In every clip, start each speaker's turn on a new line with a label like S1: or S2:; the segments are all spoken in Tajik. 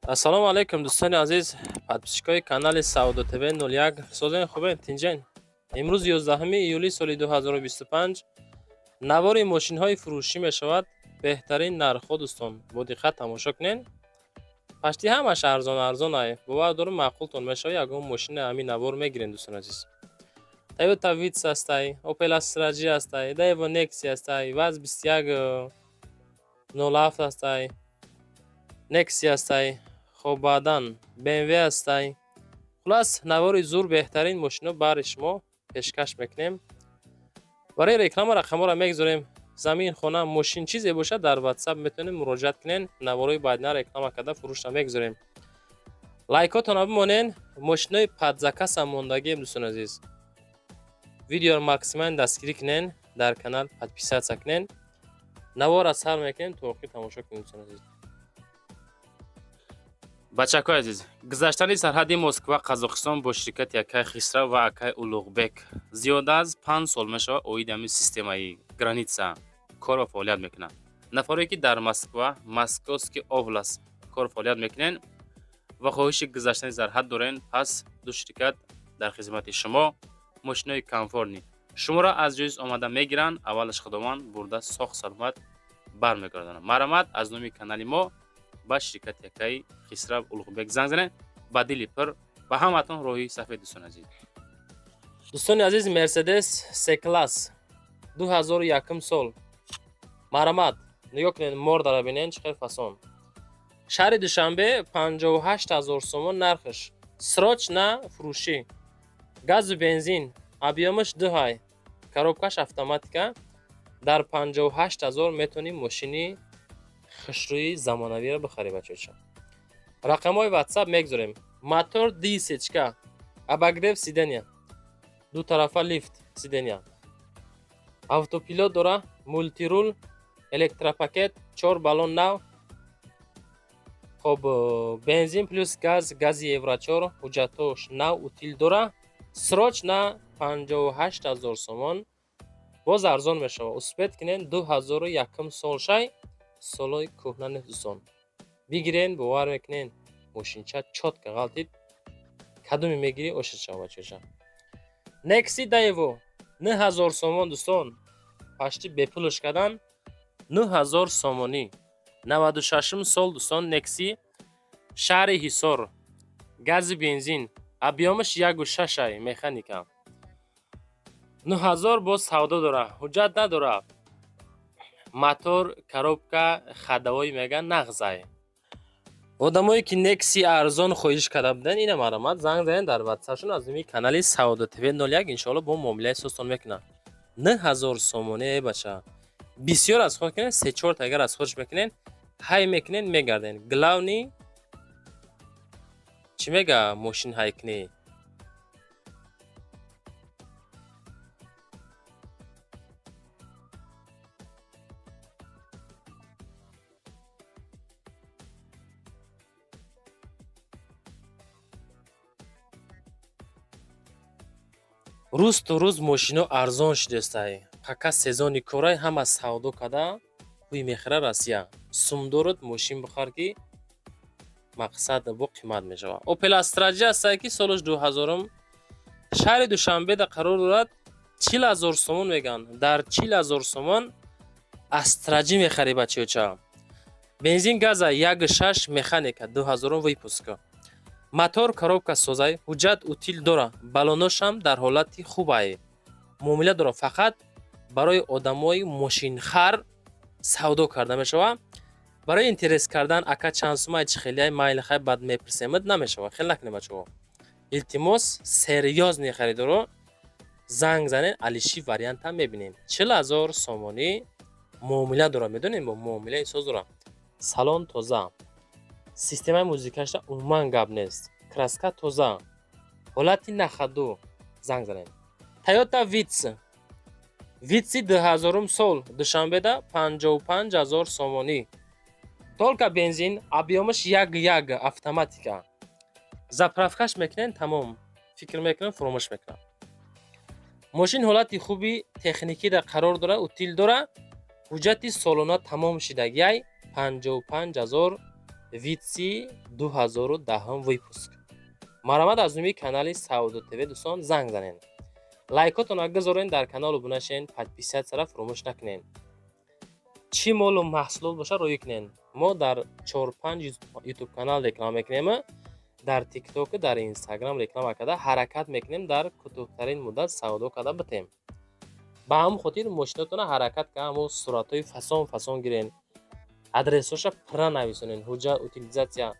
S1: Ассалому алайкум, дӯстони азиз, подписчикои канали Савдо ТВ 01. Созен, хубен, тинҷен? Имрӯз 11 июли соли 2025 навори мошинҳои фурӯшӣ мешавад. Беҳтарин нархҳо, дӯстон, бо диққат тамошо кунен. Пашти ҳамаш арзон арзон ай. Бовар дорум, маъқултон мешавад, ягон мошина ҳамин навор мегирен, дӯстони азиз. Toyota Vitz ҳастай, Opel Astra J ҳастай, Daewoo Nexia ҳастай, ВАЗ 21 07 ҳастай, Nexia ҳастай, хоб, баъдан BMW ҳастай. Хулас, навори зур, беҳтарин мошино баҳри шумо пешкаш мекунем. Барои реклама рақамҳоро мегузорем. Замин, хона, мошин, чизе бошад, дар WhatsApp метавонед муроҷиат кунед. Наворои баъдина реклама карда фурӯшро мегузорем. Лайкотонро бимонен, мошинои под заказам мондагием, дӯстони азиз. Видеоро максимально дастгирӣ кунен, дар канал подписаться кунен. Наворро сар мекунем, то охир тамошо кунед, дӯстони азиз. Бачакҳои азиз, гузаштани сарҳади Москва Қазоқистон бо ширкати акай Хисрав ва акай Улуғбек зиёда аз 5 сол мешавад, оиди ҳамин системаи граница кор ва фаъолият мекунанд. Нафаре ки дар Москва, Московский область кор фаъолият мекунед ва хоҳиши гузаштани сарҳад дорен, пас ду ширкат дар хизмати шумо. Мошинои комфортный шуморо аз ҷойис омада мегиранд, аввалаш Худованд бурда, соғ саломат бармегардонанд. Марҳамат, аз номи канали мо ба ширкати акаи Хисрав Улуғбек занг занед. Ба дили пур ба ҳаматон роҳи сафед, дӯстони азиз. Дӯстони азиз, Мерседес С класс 2001 сол. Марҳамат, нигоҳ кунед, мордара бинед, чӣ хел фасон. Шаҳри Душанбе, 58 ҳазор сомон нархш. Срочно фурӯшӣ. Газу бензин, объёмаш дуҳай, коробкаш автоматика. Дар 58 ҳазор метавонӣ мошини хушрӯи замонавиро бихарӣ, бачаҳоча. Рақамҳои WhatsApp мегузорем. Мотор дисечка, обогрев сидения, дутарафа лифт сидения, автопилот дора, мультируль, электропакет, чор баллон нав. Хоб, бензин плюс газ, гази евро 4, ҳуҷҷатош нав, утил дора. Срочно 58 ҳазор сомон, боз арзон мешавад, успеть кунен. 2001 сол шай, солои кӯҳна нест, дӯстон. Бигирен, бовар мекунен, мошинча чётко ғалтид, кадоме мегирӣ, ошид шава, бачаҷа. Некси Daewoo 9000 сомон, дӯстон, пашти бепулш кардан 9000 сомонӣ. 96-ум сол, дӯстон, Некси, шаҳри Ҳисор, гази бензин, объёмаш 1,6-ай, механика. 9000, боз савдо дора, ҳуҷҷат надора. Мотор, коробка, ходовой мега нағзай. Одамое ки Некси арзон хоҳиш карда буданд, ина марҳамат, занг занед дар ватсапшон аз номи канали Савдо ТВ 01. Иншоалло, бо муомилаи созтон мекунанд. 9000 сомонӣ, э бача, бисёр аз худ кунед, се чорта агар аз худш мекунед, ҳай мекунед, мегардед. Главный чӣ мега, мошин ҳай кунӣ. Рӯз то рӯз мошино арзон шудестай. Пока сезони корай, ҳама савдо када ҳуй мехӯра Россия. Сумдорот, мошин бихар, ки мақсад бо қимат мешавад. Opel Astra J ҳастай, ки солаш 2000-ум, шаҳри Душанбеда қарор дорад, 40 000 сомон мегӯянд. Дар 40 000 сомон Astra J мехарӣ, бачаёча. Бензин газа, 1,6, механика, 2000-ум выпуска. Мотор, коробка созай, ҳуҷҷат утил дора, баллоношам дар ҳолати хубай. Муомила дора, фақат барои одамои мошинхар савдо карда мешавад. Барои интерес кардан, ака, чанд сумай, чӣ хелияй, майли, хай, баъд мепурсемад, намешавад. Хел накунед, бачаҳо. Илтимос, серьёзный харидоро занг занед, алиши вариантам мебинем. 40 000 сомонӣ муомила дора, медонем, бо муомилаи соз дора. Салон тоза, системаи музикаша умуман гап нест, краска тоза, ҳолати на ходу. Занг занед. Toyota Vitz, Витси 2000-ум сол, Душанбеда 55 000 сомонӣ. Только бензин, объёмаш 1,1, автоматика. Заправкаш мекунен, тамом. Фикр мекунам, фуромӯш мекунам. Мошин ҳолати хуби техникида қарор дора, утил дора, ҳуҷҷати солона тамом шидагиай, 55 000. Витси 2010 выпуск. Марҳамат, аз номи канали Савдо ТВ, дӯстон, занг занен. Лайкотонро гузорен, дар канал обуна шен, подписаться фуромӯш накунен. Чӣ молу маҳсулот боша, роӣ кунен. Мо дар 4-5 ютуб канал реклама мекунем, дар Тиктоку, дар Инстаграм реклама карда ҳаракат мекунем, дар кӯтоҳтарин муддат савдо карда битем. Ба ҳамон хотир мошинотонро ҳаракат ка ҳамо суратҳои фасон фасон гирен, адресҳоша пурра нависонен, ҳуҷҷат, утилизация,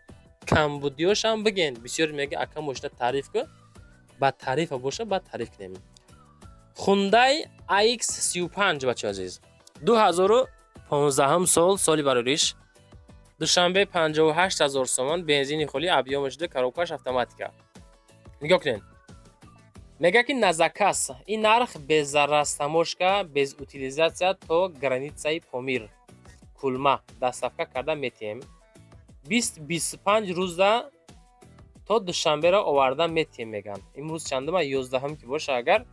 S1: камбудиёшам биген. Бисёр мега: «Ака, мошина таъриф ку». Ба таърифа боша, ба таъриф кунем. Хундай AX 35, бачаи азиз, 2015 сол, соли барориш, Душанбе, 58 ҳазор сомон, бензини холи, объём шуда, коробкаш автоматика. Нигоҳ кунед, мега ки на заказ, ин нарх без растаможка, без утилизация, то границаи Помир, Кулма доставка карда метиҳем. 20-25 рӯза то Душанберо оварда метиҳем, мегӯянд. Имрӯз чандума? 11-ум ки боша, агар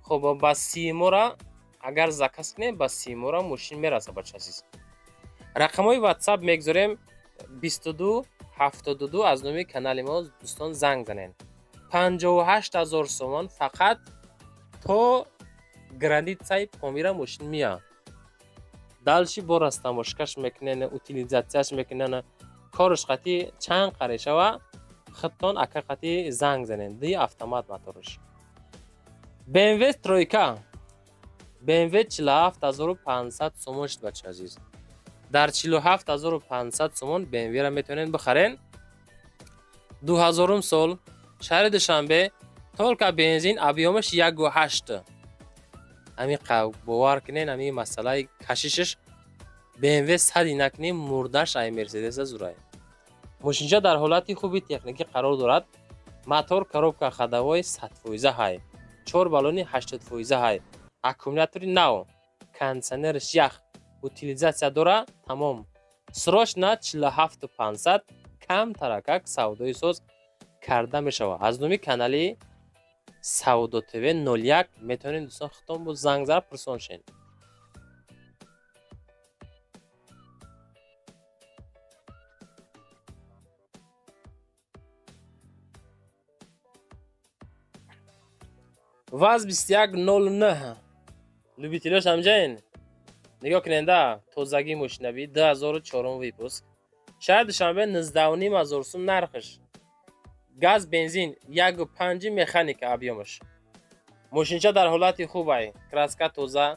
S1: хоб, ба симора агар заказ кунем, ба симора мошин мераса. Бача азиз, рақамҳои Ватсап мегузорем: 22 72. Аз номи канали мо, дӯстон, занг занед. 58 ҳазор сомон фақат, то границаи Помира мошин меяд. Дальше бо растаможкаш мекунен, утилизацияш мекунен, корш қати чанд қаре шава, худтон ака қати занг занед. Ди автомат моторш. BMW тройка, BMW, 47 500 сомон шуд. Бача азиз, дар 47 500 сомон BMW-ро метавонед бихарен. 2000 сол, шаҳри Душанбе, только бензин, объём аш 1,8. Ҳамин бовар кунен, ҳамин масъалаи кашишаш BMW сади накунем, мурдаш ай Мерседеса зурай. Мошинча дар ҳолати хуби техникӣ қарор дорад. Мотор, коробка ходовой 100% ҳай, чор баллони 80% ҳай, аккумулятори нав, кондитсионерш ях, утилизация дора, тамом. Срочно 47 500, камтаракак савдои соз карда мешавад. Аз номи канали Савдо ТВ 01 метавонед, дӯстон, худтон бо занг зада пурсон шед. ВАЗ 2109, любителёш ҳамҷаин, нигоҳ куненда, тозагии мошинаби, 2004 выпуск, шаҳри Душанбе, 19,5 ҳазор сум нархш, газ, бензин, 1,5 механика, объём аш. Мошинча дар ҳолати хубай, краска тоза,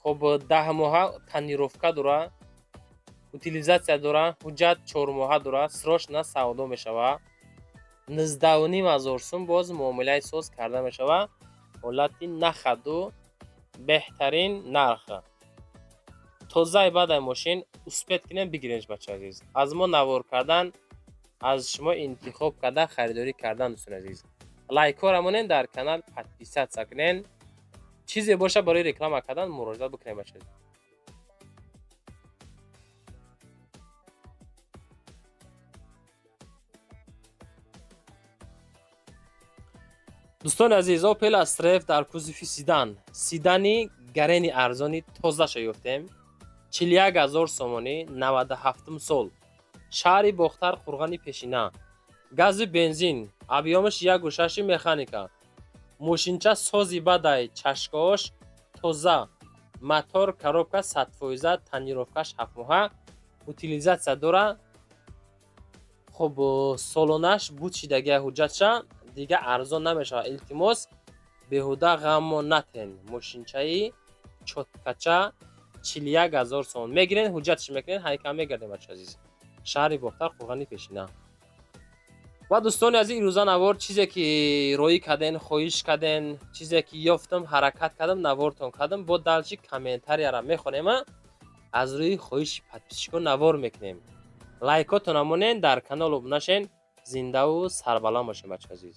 S1: хоб, 10 моҳа тонировка дора, утилизация дора, ҳуҷҷат 4 моҳа дора. Срочно савдо мешава. 19,5 ҳазор сум, боз муомилаи соз карда мешава. Ҳолати нахаду беҳтарин нарх, тозаи баъдай мошин, успеть кунем, бигиренш. Бача азиз, аз мо навор кардан, аз шумо интихоб кардан, харидорӣ кардан. Дӯстони азиз, лайкҳоро монен, дар канал подписаться кунен. Чизе боша, барои реклама кардан муроҷиат бикунем, бача азиз. Дӯстони азиз, Опел Астра Ф дар кузови седан, седани гарени арзони тозаша ёфтем. 41 ҳазор сомонӣ, 97-ум сол, шаҳри Бохтар, Қурғони Пешина, гази, бензин, объём аш 1,6 механика. Мошинча сози бадай, чашкаош тоза, мотор, коробка 100%, тонировкаш 7 моҳа, утилизация дора. Хуб, солонаш буд шидагия, ҳуҷҷатша дига арзон намешавад. Илтимос, беҳуда ғаммо натен. Мошинчаи чоткача 41 ҳазор сомон мегирен, ҳуҷҷатш мекунен, ҳайкам мегардем. Бача азиз, шаҳри Бохтар, Қурғони Пешина. Ва дӯстони азиз, ирӯза навор, чизе ки роӣ карден, хоҳиш карден, чизе ки ёфтам, ҳаракат кардам, навортон кардам. Бо дальше комментарияра мехонем, аз рӯи хоҳиши подписчикон навор мекунем. Лайкотона монен, дар канал обуна шен. Зиндаву сарбаланд бошем, бача азиз.